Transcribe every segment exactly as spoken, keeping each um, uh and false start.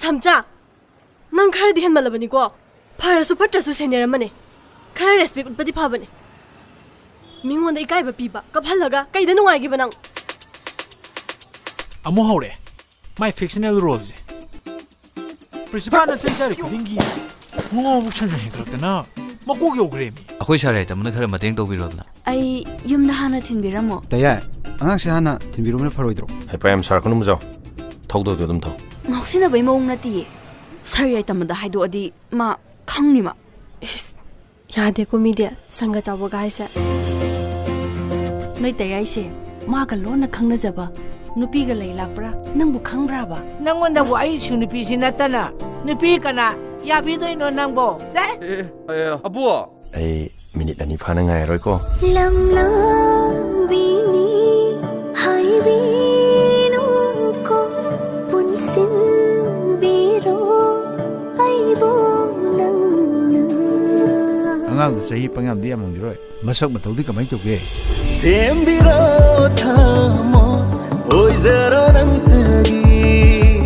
ꯁꯝꯆꯥ, ꯅꯪ ꯈꯔꯗꯤ ꯍꯦꯟꯃꯜꯂꯕꯅꯤꯀꯣ꯫ ꯐꯔꯁꯨ ꯐꯠꯇ꯭ꯔꯁꯨ senior ꯑꯃꯅꯦ꯫ ꯈꯔ respect ꯎꯠꯄꯗꯤ ꯐꯕꯅꯦ꯫ ꯃꯤꯉꯣꯟꯗ ꯏꯀꯥꯏꯕ ꯄꯤꯕ, ꯀꯞꯍꯜꯂꯒ ꯀꯩꯗ ꯅꯨꯡꯉꯥꯏꯒꯦꯕ ꯅꯪ? ꯑꯃꯨꯛ ꯍꯧꯔꯦ ꯃꯥꯏ fictional roleꯁꯦ꯫ Principalꯅ ꯆꯩ ꯆꯥꯔꯤ ꯈꯨꯗꯤꯡꯒꯤ ꯃꯉꯥꯎꯕꯨ ꯁꯟ ꯁꯟ ꯍꯦꯟꯒꯠꯂꯛꯇꯅ ꯃꯀꯣꯛ ꯌꯧꯈ꯭ꯔꯦꯃꯤ꯫ ꯑꯩꯈꯣꯏ ꯁꯥꯔ ꯌꯥꯏꯇꯝꯅ ꯈꯔ ꯃꯇꯦꯡ ꯇꯧꯕꯤꯔꯣꯗꯅ꯫ ꯑꯩ ꯌꯨꯝꯗ ꯍꯥꯟꯅ ꯊꯤꯟꯕꯤꯔꯝꯃꯣ꯫ ꯇꯌꯥꯏ, ꯑꯉꯥꯡꯁꯦ ꯍꯥꯟꯅ ꯊꯤꯟꯕꯤꯔꯨꯕꯅ ꯐꯔꯣꯏꯗ꯭ꯔꯣ? ꯍꯩꯄꯥ ꯌꯥꯝ ꯁꯥꯔꯛꯀꯅꯨ ꯃꯖꯥꯎ꯫ ꯊꯧꯗꯧꯗꯣ ꯑꯗꯨꯝ ꯊꯧ꯫ ꯉꯥꯎꯁꯤꯟꯅꯕꯩ ꯃꯑꯣꯡ ꯅꯠꯇꯤꯌꯦ꯫ ꯁꯥꯔ ꯌꯥꯏꯇꯝꯗ ꯍꯥꯏꯗꯣꯛꯑꯗꯤ ꯃꯥ ꯈꯪꯅꯤ ꯃꯥ꯫ ꯏꯁ, ꯌꯥꯗꯦꯀꯣ ꯃꯤꯗꯤ, ꯁꯪꯒ ꯆꯥꯎꯕꯒ ꯍꯥꯏꯁꯦ꯫ ꯅꯣꯏ ꯇꯌꯥꯏꯁꯦ ꯃꯥꯒ ꯂꯣꯟꯅ ꯈꯪꯅꯖꯕ ꯅꯨꯄꯤꯒ ꯂꯩ ꯂꯥꯛꯄ꯭ꯔꯥ? ꯅꯪꯕꯨ ꯈꯪꯕ꯭ꯔꯥꯕ? ꯅꯪꯉꯣꯟꯗ ꯋꯥꯏꯁꯨ ꯅꯨꯄꯤꯁꯤ ꯅꯠꯇꯅ ꯅꯨꯄꯤ ꯀꯅꯥ ꯌꯥꯕꯤꯗꯣꯏꯅꯣ ꯅꯪꯕꯣ? ꯁꯦ! ꯑꯦ, ꯑꯦ, ꯑꯕꯨ! ꯑꯩ ꯃꯤꯅꯤꯠ ꯑꯅꯤ ꯐꯥꯅ ꯉꯥꯏꯔꯣꯏꯀꯣ꯫ ꯂꯝꯂꯥꯡꯕꯤꯅꯤ ꯍꯥꯏꯕꯤꯅꯨꯀꯣ, ꯄꯨꯟꯁꯤꯟꯕꯤꯔꯣ ꯑꯩꯕꯨ ꯅꯪꯅ꯫ ꯑꯉꯥꯡꯗꯨ ꯆꯍꯤ ꯄꯪꯌꯥꯝꯗꯤ ꯌꯥꯝꯃꯝꯈꯤꯔꯣꯏ꯫ ꯃꯁꯛ ꯃꯇꯧꯗꯤ ꯀꯃꯥꯏꯅ ꯇꯧꯒꯦ? ꯊꯦꯝꯕꯤꯔꯣ ꯊꯃꯣ ꯑꯣꯏꯖꯔꯣ ꯅꯪꯇꯒꯤ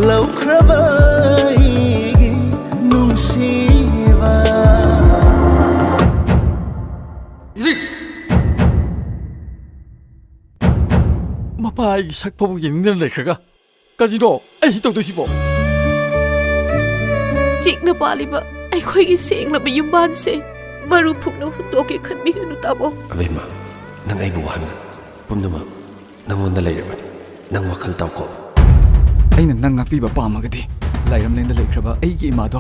ꯂꯧꯈ꯭ꯔꯕ ꯑꯩꯒꯤ ꯅꯨꯡꯁꯤꯕ꯫ ꯏꯔꯤꯛ! ꯃꯄꯥ ꯑꯩꯒꯤ ꯁꯛ ꯐꯥꯎꯕ ꯌꯦꯡꯅꯤꯡꯗꯅ ꯂꯩꯈ꯭ꯔꯒ ꯀꯔꯤꯅꯣ ꯑꯩ ꯁꯤ ꯇꯧꯗꯣꯏꯁꯤꯕꯣ? ꯆꯤꯛꯅ ꯄꯥꯜꯂꯤꯕ ꯑꯩꯈꯣꯏꯒꯤ ꯁꯦꯡꯂꯕ ꯌꯨꯝꯕꯥꯟꯁꯦ ꯃꯔꯨ ꯐꯨꯛꯅ ꯍꯨꯟꯗꯣꯛꯀꯦ ꯈꯟꯕꯤꯒꯅꯨ, ꯇꯥꯃꯣ꯫ ꯑꯕꯦꯝꯃ, ꯅꯪ ꯑꯩꯕꯨ ꯋꯥꯍꯟꯒꯅꯨ꯫ ꯄꯨꯝꯅꯃꯛ ꯅꯪꯉꯣꯟꯗ ꯂꯩꯔꯕꯅꯤ꯫ ꯅꯪ ꯋꯥꯈꯜ ꯇꯥꯎꯀꯣ꯫ ꯑꯩꯅ ꯅꯪ ꯉꯥꯛꯄꯤꯕ ꯄꯥꯝꯃꯒꯗꯤ ꯂꯥꯏꯔꯝꯂꯦꯟꯗ ꯂꯩꯈ꯭ꯔꯕ ꯑꯩꯒꯤ ꯏꯃꯥꯗꯣ